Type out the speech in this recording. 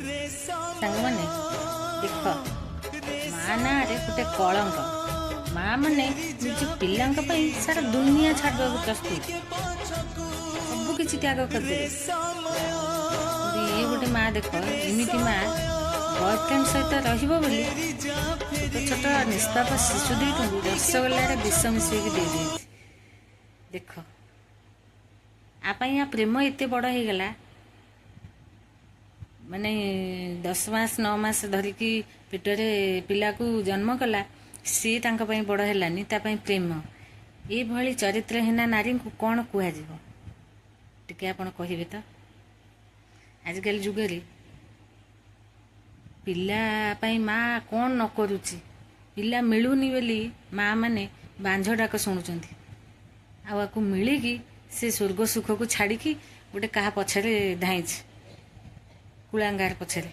ସାଙ୍ଗମାନେ ଦେଖ, ମା ନାଁରେ ଗୋଟେ କଳଙ୍କ। ମା ମାନେ ନିଜ ପିଲାଙ୍କ ପାଇଁ ସାରା ଦୁନିଆ ଛାଡ଼ିବାକୁ ପ୍ରସ୍ତୁତ, ସବୁ କିଛି ତ୍ୟାଗ କରିଦେବେ। କିନ୍ତୁ ଇଏ ଗୋଟେ ମା ଦେଖ, ଏମିତି ମା ବୟଫ୍ରେଣ୍ଡ ସହିତ ରହିବ ବୋଲି ଛୋଟ ଛୋଟ ନିଷ୍ପାପ ଶିଶୁ ଦୁଇଟିଙ୍କୁ ରସଗୋଲାରେ ବିଷ ମିଶେଇକି ଦେଇଦେଇଛି। ଦେଖ, ଆ ପାଇଁ ଆ ପ୍ରେମ ଏତେ ବଡ଼ ହେଇଗଲା, ମାନେ 10 ମାସ 9 ମାସ ଧରିକି ପେଟରେ ପିଲାକୁ ଜନ୍ମ କଲା, ସିଏ ତାଙ୍କ ପାଇଁ ବଡ଼ ହେଲାନି, ତା ପାଇଁ ପ୍ରେମ। ଏଇଭଳି ଚରିତ୍ରହୀନା ନାରୀଙ୍କୁ କ'ଣ କୁହାଯିବ, ଟିକେ ଆପଣ କହିବେ ତ? ଆଜିକାଲି ଯୁଗରେ ପିଲା ପାଇଁ ମା କ'ଣ ନ କରୁଛି? ପିଲା ମିଳୁନି ବୋଲି ମା ମାନେ ବାଞ୍ଝ ଡାକ ଶୁଣୁଛନ୍ତି, ଆଉ ଆକୁ ମିଳିକି ସେ ସ୍ୱର୍ଗ ସୁଖକୁ ଛାଡ଼ିକି ଗୋଟେ କାହା ପଛରେ ଧାଇଁଛି, କୁଳାଙ୍ଗାର ପଛରେ।